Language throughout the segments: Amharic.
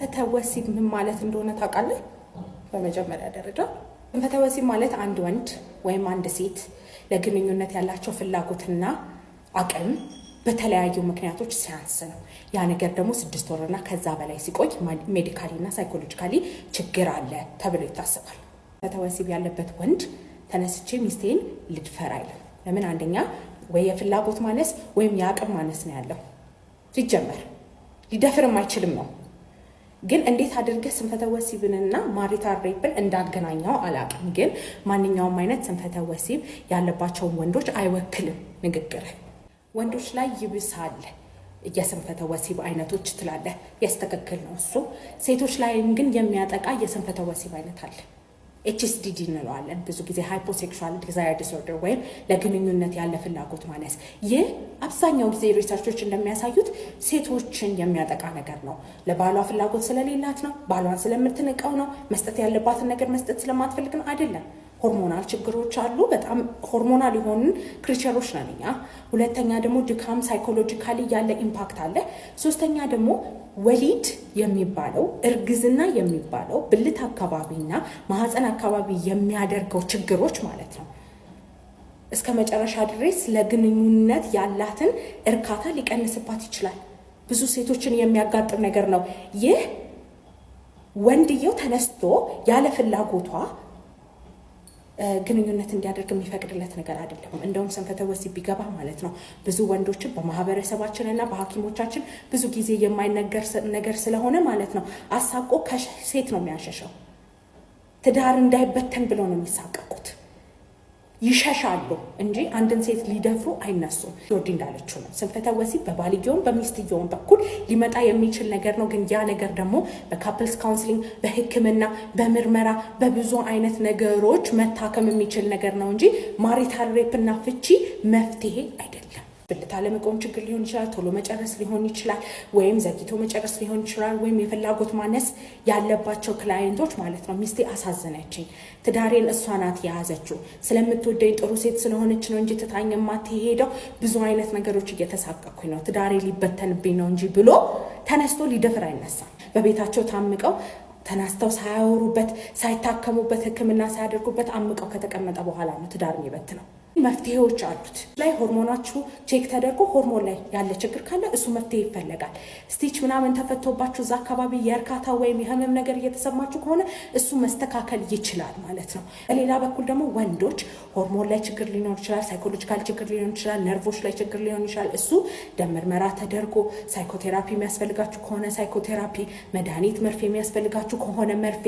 ስንፈተ ወሲብ ምን ማለት እንደሆነ ታውቃለህ? በመጀመሪያ ደረጃ ስንፈተ ወሲብ ማለት አንድ ወንድ ወይም አንድ ሴት ለግንኙነት ያላቸው ፍላጎትና አቅም በተለያዩ ምክንያቶች ሲያንስ ነው። ያ ነገር ደግሞ 6 ወርና ከዛ በላይ ሲቆይ medically እና psychologically ችግር አለ ተብሎ ይታሰባል። ስንፈተ ወሲብ ያለበት ወንድ ተነስቼ ሚስቴን ልድፈር አይልም። ለምን? አንደኛ ወይ የፍላጎት ማነስ ወይም የአቅም ማነስ ነው ያለው። ሲጀመር ሊደፍርም አይችልም ነው። ግን እንዴት አድርገህ ስንፈተ ወሲብንና marital rape ን እንዳገናኘው አላውቅም። ግን ማንኛውም አይነት ስንፈተ ወሲብ ያለባቸውን ወንዶች አይወክልም ንግግር። ወንዶች ላይ ይብሳል የስንፈተ ወሲብ አይነቶች ትላለህ። የስትክክል ነው እሱ። ሴቶች ላይም ግን የሚያጠቃ የስንፈተ ወሲብ አይነት አለ። HSDD እንለዋለን ብዙ ጊዜ፣ hyposexual desire disorder ወይም ለግንኙነት ያለ ፍላጎት ማነስ። ይህ አብዛኛው ጊዜ research ኦች እንደሚያሳዩት ሴቶችን የሚያጠቃ ነገር ነው። ለባሏ ፍላጎት ስለሌላት ነው፣ ባሏን ስለምትንቀው ነው፣ መስጠት ያለባትን ነገር መስጠት ስለማትፈልግ ነው አይደለም። Hormonal ችግሮች አሉ። በጣም hormonal የሆኑ creature ኦች ነን እኛ። ሁለተኛ ደግሞ ድካም፣ psychologically ያለ impact አለ። ሶስተኛ ደግሞ ወሊድ የሚባለው፣ እርግዝና የሚባለው ብልት አካባቢና ማህፀን አካባቢ የሚያደርገው ችግሮች ማለት ነው እስከ መጨረሻ ድረስ ለግንኙነት ያላትን እርካታ ሊቀንስባት ይችላል። ብዙ ሴቶችን የሚያጋጥም ነገር ነው። ይህ ወንድየው ተነስቶ ያለ ፍላጎቷ ግንኙነት እንዲያደርግ የሚፈቅድለት ነገር አይደለም። እንደውም ስንፈተ ወሲብ ቢገባ ማለት ነው ብዙ ወንዶችን በማህበረሰባችን እና በሐኪሞቻችን ብዙ ጊዜ የማይነገር ነገር ስለሆነ ማለት ነው አሳቆ ከሴት ነው የሚያሸሸው። ትዳር እንዳይበተን ብለው ነው የሚሳቀቁት። ይሸሻሉ እንጂ አንድን ሴት ሊደፍሩ አይነሱም። ጆርዲ እንዳለችው ነው። ስንፈተ ወሲብ በባልየውም በሚስትየውም በኩል ሊመጣ የሚችል ነገር ነው። ግን ያ ነገር ደግሞ በ couples counseling፣ በሕክምና፣ በምርመራ፣ በብዙ አይነት ነገሮች መታከም የሚችል ነገር ነው እንጂ marital rape እና ፍቺ መፍትሄ አይደለም። ብልት አለመቆም ችግር ሊሆን ይችላል። ቶሎ መጨረስ ሊሆን ይችላል፣ ወይም ዘግይቶ መጨረስ ሊሆን ይችላል፣ ወይም የፍላጎት ማነስ ያለባቸው client ኦች ማለት ነው። ሚስቴ አሳዘነችኝ፣ ትዳሬን እሷ ናት የያዘችው፣ ስለምትወደኝ ጥሩ ሴት ስለሆነች ነው እንጂ ትታኝ የማትሄደው፣ ብዙ አይነት ነገሮች እየተሳቀኩኝ ነው፣ ትዳሬ ሊበተንብኝ ነው እንጂ ብሎ ተነስቶ ሊደፍር አይነሳም። በቤታቸው ታምቀው ተነስተው ሳያወሩበት፣ ሳይታከሙበት፣ ሕክምና ሳያደርጉበት አምቀው ከተቀመጠ በኋላ ነው ትዳር የሚበትነው። መፍትሄዎች አሉት። ላይ ሆርሞናችሁ check ተደርጎ ሆርሞን ላይ ያለ ችግር ካለ እሱ መፍትሄ ይፈለጋል። Stitch ምናምን ተፈቶባችሁ እዛ አካባቢ የእርካታ ወይም የህመም ነገር እየተሰማችሁ ከሆነ እሱ መስተካከል ይችላል ማለት ነው። በሌላ በኩል ደግሞ ወንዶች ሆርሞን ላይ ችግር ሊኖር ይችላል፣ psychological ችግር ሊሆን ይችላል፣ ነርቮች ላይ ችግር ሊሆን ይችላል። እሱ ደም ምርመራ ተደርጎ psychotherapy የሚያስፈልጋችሁ ከሆነ psychotherapy፣ መድኃኒት መርፌ የሚያስፈልጋችሁ ከሆነ መርፌ፣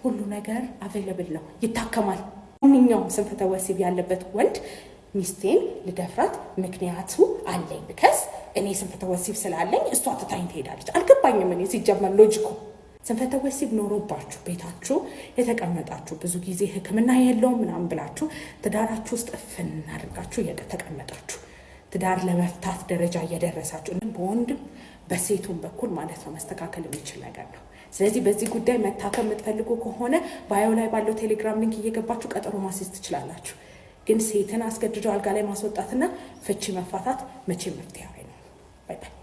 ሁሉ ነገር available ነው፣ ይታከማል። ማንኛውም ስንፈተ ወሲብ ያለበት ወንድ ሚስቴን ልደፍራት ምክንያቱ አለኝ፣ because እኔ ስንፈተ ወሲብ ስላለኝ እሷ ትታኝ ትሄዳለች። አልገባኝም። እኔ ሲጀመር logic ኡ ስንፈተ ወሲብ ኖሮባችሁ ቤታችሁ የተቀመጣችሁ፣ ብዙ ጊዜ ሕክምና የለውም ምናምን ብላችሁ ትዳራችሁ ውስጥ እፍን አድርጋችሁ የተቀመጣችሁ፣ ትዳር ለመፍታት ደረጃ እየደረሳችሁ፣ በወንድም በሴቱም በኩል ማለት ነው መስተካከል የሚችል ነገር ነው። ስለዚህ በዚህ ጉዳይ መታከም የምትፈልጉ ከሆነ bio ላይ ባለው ቴሌግራም link እየገባችሁ ቀጠሮ ማስያዝ ትችላላችሁ። ግን ሴትን አስገድዶ አልጋ ላይ ማስወጣትና ፍቺ መፋታት መቼም መፍትሄ ነው። Bye bye።